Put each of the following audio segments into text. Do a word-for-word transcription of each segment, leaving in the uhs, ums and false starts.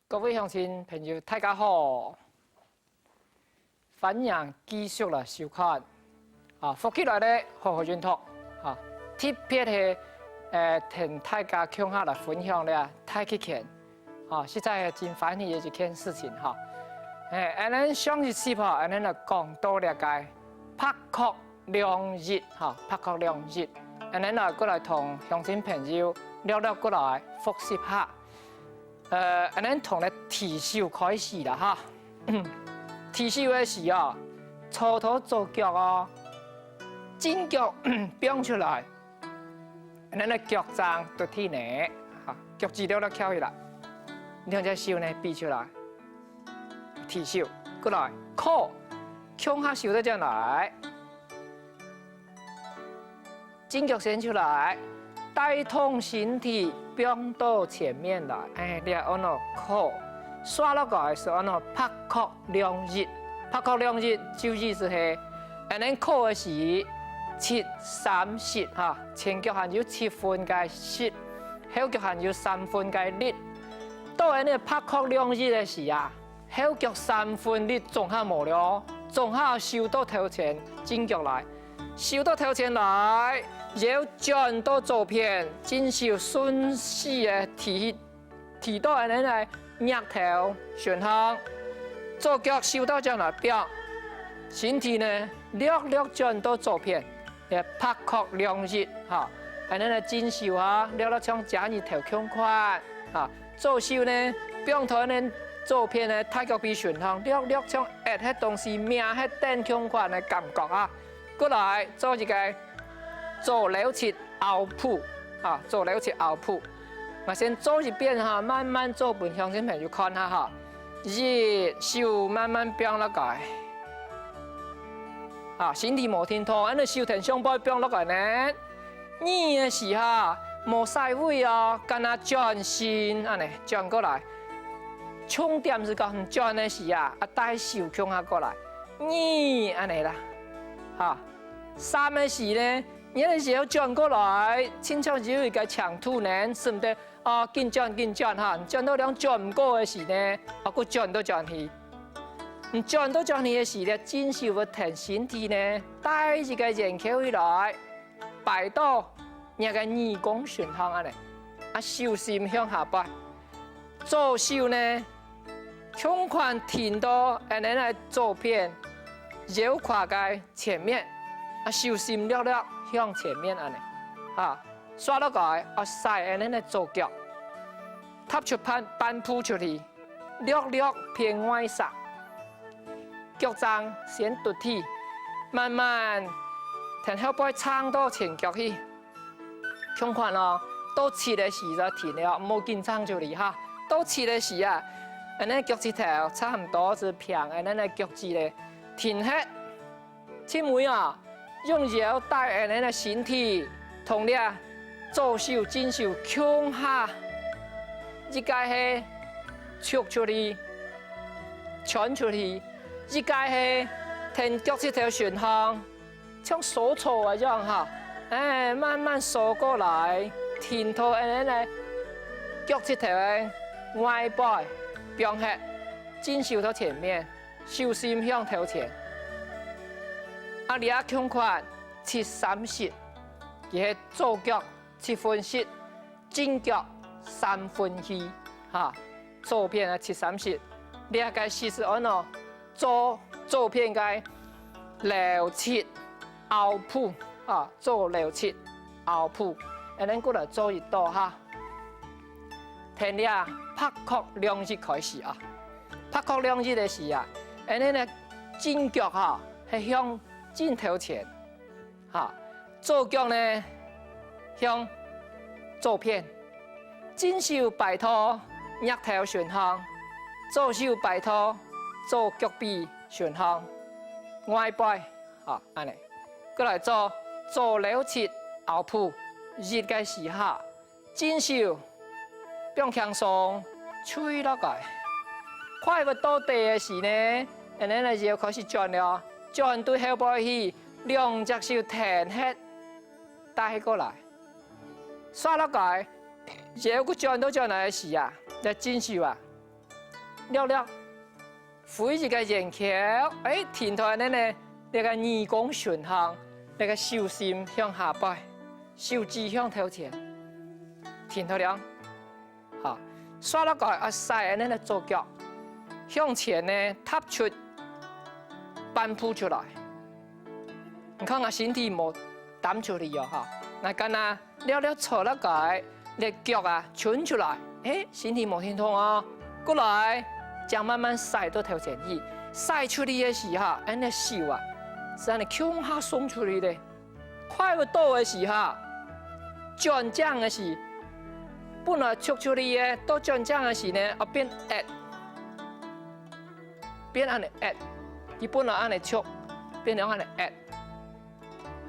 各位鄉親朋友，大家好！歡迎繼續來收看啊，福氣來了，好好運動啊！特別係誒，同大家共下來分享這太極拳啊，實在係真歡喜个一件事情哈！誒，恁樣上一集哈，恁樣來講到這个八角 兩翼哈，八角兩翼，恁樣來過來同鄉親朋友略略過來複習下。呃，恁樣同這第一手開始啦哈。第一手个時啊，坐到左腳哦，正腳放出來，恁樣腳踭對地呢，哈，腳趾略略翹起來，兩隻手呢比出來，第一手過來，靠，共下收到轉來。 正腳伸出來，帶動身體放到前面來，誒，這安到靠。煞落來係安到八角兩翼，八角兩翼就意思係，恁樣靠个時七三十哈，前腳還有七分个實，後腳還有三分个力。到恁樣八角兩翼个時啊， 後腳三分力總下無了，總下收到頭前正腳來，收到頭前來，腰轉到左片，正手順勢个提，提到恁樣个額頭順向，左腳收到轉來放，身體呢略略轉到左片， 這八角兩翼哈，恁樣个正手哈，略略像遮日頭共款哈，左手呢，放到恁樣左片个大腳髀順向，略略像擛忒東西、搣忒凳共款个感覺哈。過來做一个左摎膝拗步哈，左摎膝拗步。𠊎先做一遍哈，慢慢做分鄉親朋友看下哈。一，手慢慢放落來。 啊，身體無停動，恁樣手跈上背放落來呢。二个時哈，無徙位哦，干那轉身，恁樣轉過來。重點係講轉个時啊，啊帶手共下過來。二，恁樣啦。哈，三个時呢，你个腰轉過來，親像有一个長度呢，使毋得 哦，緊轉緊轉哈，轉到兩轉毋過个時呢，啊，又轉到轉去。你轉到轉去个時呢，正手會跈身體呢，帶一个圓圈起來，擺到若个耳公順向恁樣，啊，手心向下擺。左手呢，共款停到恁樣个左片，腰胯个 前面，啊，手心略略向前面恁樣，哈，煞落來，啊，徙恁樣个左腳，踏出半，半步出去，略略偏外側，腳踭先對地，慢慢跈後背撐到前腳去。 共款哦，到七个時就停了，毋好緊撐出去哈。到七个時啊，恁樣腳趾頭差毋多係平，恁樣个腳趾咧，停忒。盡尾啊，用腰帶恁樣个身體，同這左手、正手共下，一个係出出去，伸出去，一个係跈腳趾頭順向， 像收草个樣哈，哎，慢慢收過來，停到恁樣个腳趾頭个外背，放忒，正手到前面，手心向頭前。啊，這共款七三十，佢係左腳七分實，正腳三分虛，哈，左片个七三十，這个實係安到 做左片个摎膝拗步啊，做摎膝拗步，恁樣過來做一到哈。跈這八角兩翼開始啊，八角兩翼个時啊，恁樣呢，正腳哈係向正頭前， 哈，左腳呢向左片，正手擺到額頭順向，左手擺到左腳髀順向，外背，哈，恁樣。過來做左摎膝拗步，一个時下， 正手放輕鬆，垂落來。快活到底个時呢，恁樣个腰開始轉了，轉對後背去，兩隻手跈忒，帶過來。煞落來，腰骨轉到轉來个時啊，這正手啊，略略 飛一個圓圈，欸，停到恁樣呢，這個耳公脣項，這個手心向下擺，手指向頭前，停到這。好，紲落來啊，徙恁樣个左腳，向前呢踏出半步出來。你看啊，身體無擔出去哦，哈，該敢若 略略坐落來，這腳啊伸出來，欸，身體無停動哦。過來，正慢慢徙到頭前去。徙出去个時候，恁樣手啊，係恁樣共下送出去个。快會到个時候，轉正个時，本來捉出去个，到轉正个時呢，啊變壓，變恁樣壓，佢本來恁樣捉，變成恁樣壓。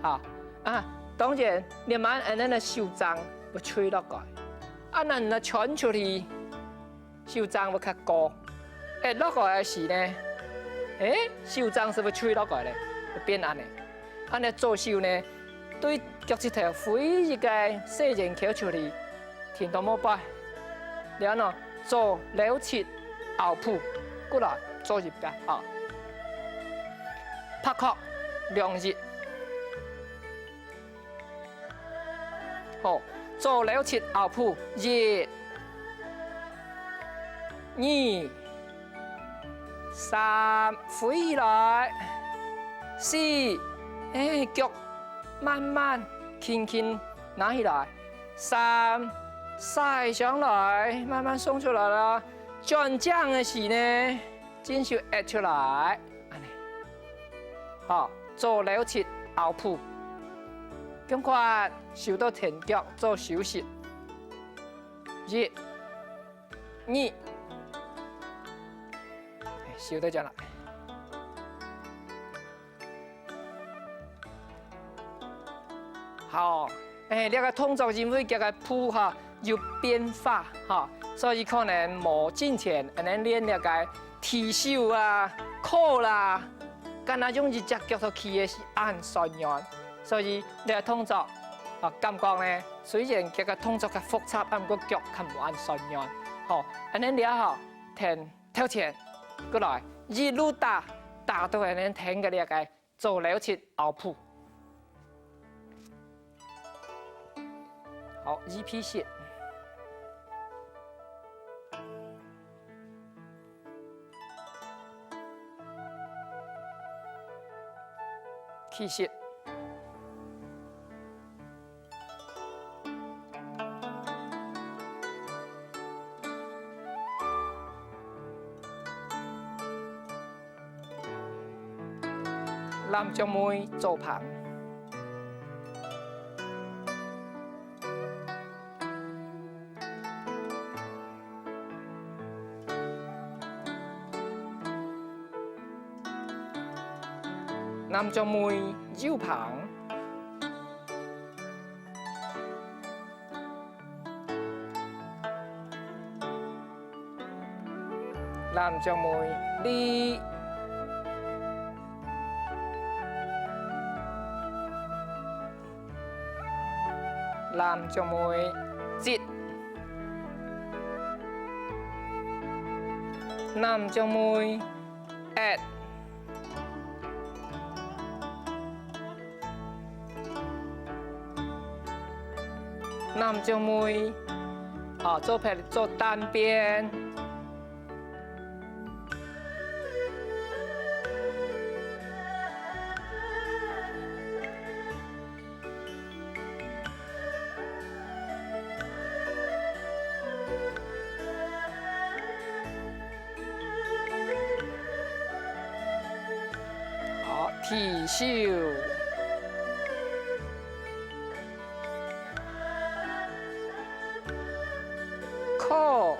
好，啊，當然，你慢恁樣个手踭會垂落來。啊，恁樣伸出去，手踭會較高。壓落來个時呢，欸，手踭係會垂落來咧，會變恁樣。恁樣左手呢，對腳趾頭飛一個細圓圈出去， 停到無擺。然後左摎直拗步，過來做一遍啊。拍角兩一。好，左摎直拗步，一、二、三，飛起來。四，欸，腳慢慢、輕輕拿起來。 三，徙上來，慢慢送出來啦。轉正个時呢，正手壓出來，恁樣。好，左摎直拗步。同款，收到天腳做收息。一、二，收到轉來。 好，欸，這個動作因為這個步哈有變化哈，所以可能無進前恁樣練這個提手啊、call啦，敢若用一隻腳頭起个時恁酸軟，所以這個動作啊，感覺呢，雖然這個動作較複雜，啊毋過腳較無恁酸軟。好，恁樣了吼，停。 頭前，過來，一路打，打到恁樣停个這個左摎直拗步。好，一P息。起勢。 攬腳尾做拚。 攬腳尾右拚。攬腳尾立。 攬腳尾直。攬腳尾壓。攬腳尾，啊，做別，做單邊。 好，提手。 靠。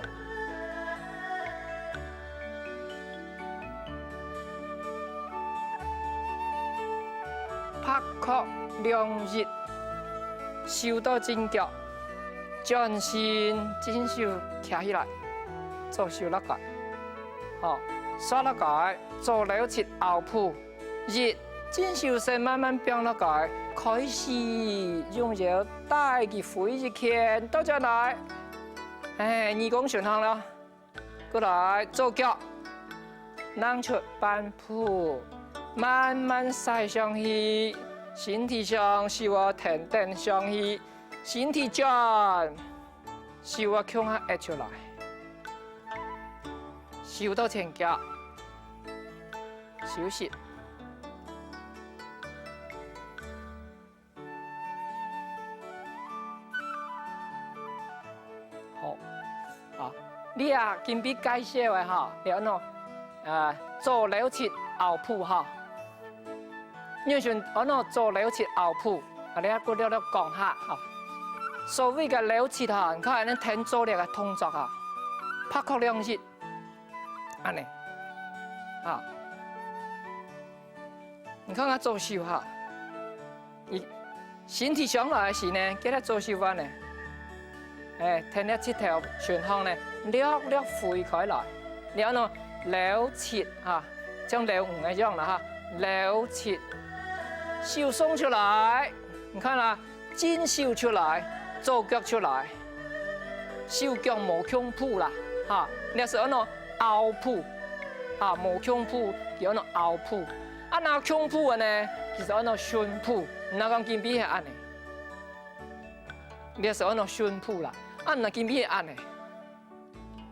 拍角兩一，收到正腳，轉身正手擎起來，左手落來。好，紲落來，左摎直拗步。 一，正手先慢慢放落來，開始用腰帶佢飛一圈，倒轉來。哎，耳公順行了。過來，左腳，躘出半步，慢慢徙上去，身體上手愛跈等上去，身體轉，手愛共下擛出來，收到前腳，休息。 好，啊，這今晡日介紹个吼，這安到，呃，左摎直拗步吼。仰般安到左摎直拗步，啊，這个略略講下吼。所謂个摎直吼，你看恁樣跈做這个動作吼，拍擱兩日，恁樣，啊。 你看下左手哈，你身體上來个時呢，記得左手腕呢，欸，跈這直頭順向呢，略略揮開來，然後呢，摎直哈，像摎魚个樣啦哈，摎直，手送出來，你看啦，正手出來，左腳出來，手腳無共步啦，哈，這係安到拗步，哈，無共步，佢安到拗步。 啊，若共步个呢，其實安到順步，若講今晡日係恁樣，這係安到順步啦。啊，若今晡日係恁樣，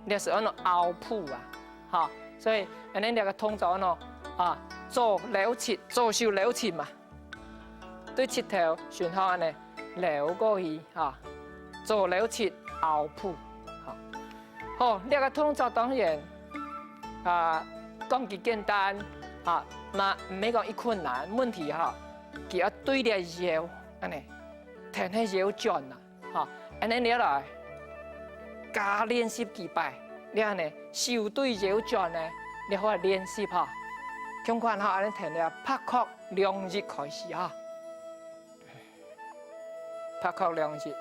這係安到拗步啊。哈，所以恁樣這个動作安到啊，左摎直，左手摎直嘛，對直頭順向恁樣摎過去哈，左摎直拗步哈。 好，這个動作當然，啊，講佢簡單，啊，嘛毋係講佢困難，問題哈，佢愛對這腰，恁樣，跈係腰轉啊，哈，恁樣你來，加練習幾擺，這樣呢，手對腰轉呢，你好練習哈。共款哈，恁樣跈這拍擱兩日開始哈。 拍擱兩日。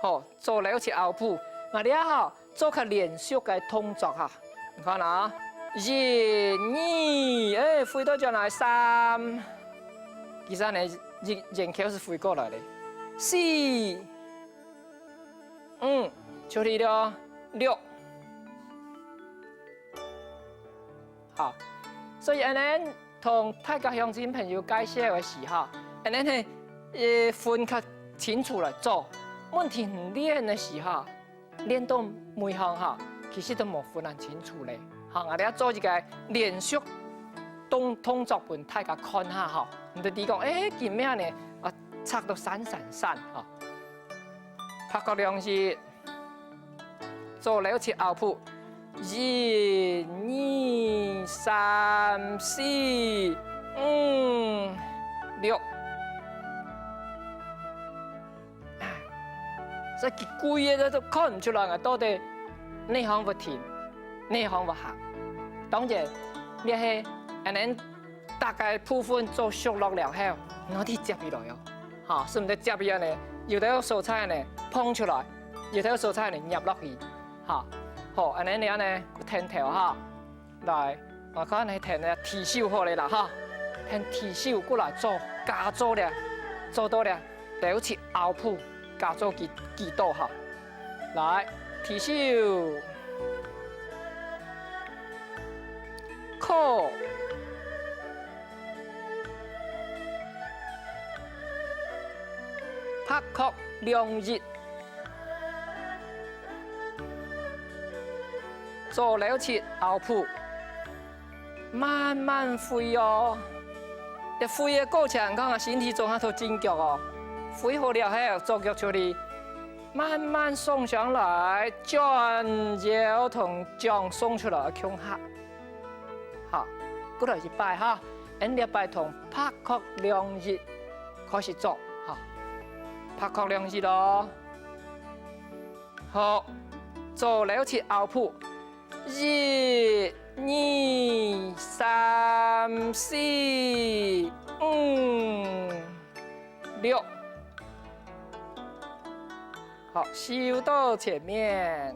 好，左摎直拗步。𠊎這下吼，做較連續个動作哈。你看啊，一、二，欸，揮到轉來，三。其實呢，一，一口係揮過來个。四、五，就係了，六。好，所以恁樣 同大家鄉親朋友介紹个時候，恁樣係，呃，分較清楚來做。問題你練个時候，練到尾項吼，其實都無分恁清楚咧。吼，𠊎兜做一個連續動，動作分大家看下吼。你就知講，欸，今晡日呢，啊，插到散散散吼。拍擱兩日， 做了一拗步，一、二、三、四、五、六。所以佢歸個都看毋出來，到底哪項會停，哪項會行。當然，這係恁樣 大概部分做熟絡了後，拿去接起來哦。哈，使毋得接起來呢，有兜所在呢，膨出來，有兜所在呢，入落去。哈，好，恁樣了呢，𢯭頭哈，來，𠊎看你𢯭个提手好了啦哈，𢯭提手過來做，加做了，做到了，了一拗步，加做幾，幾多哈。 來，提手。靠。拍擱兩日。做了一拗步。 慢慢揮哦。這揮个過程，講啊，身體做下頭正腳哦。揮好了後，左腳出去，慢慢送上來，轉腰同掌送出來共下。好，過來一擺哈，恁這擺同拍擱兩日開始做哈，拍擱兩日咯。好，做了一拗步， 一、二、三、四、五、六。好，收到前面。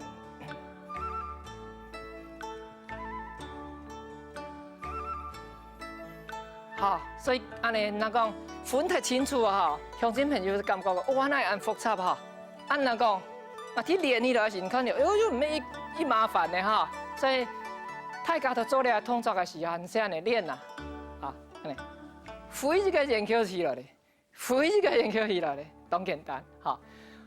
好，所以恁樣若講分忒清楚啊，吼，鄉親朋友感覺講，哇，哪會恁複雜吼？ 恁樣講，啊，去練起來時，你看著，哎喲，又毋係一，一麻煩个哈。所以大家都做這个動作个時候，很像來練啊，啊，恁呢，每一个研究起來咧，每一个研究起來咧，當簡單，哈。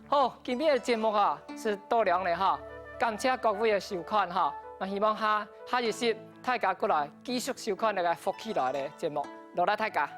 好，今日个節目啊，係到這咧哈，感謝各位个收看哈，那希望下下一集大家過來繼續收看這个福氣來了節目，勞力大家。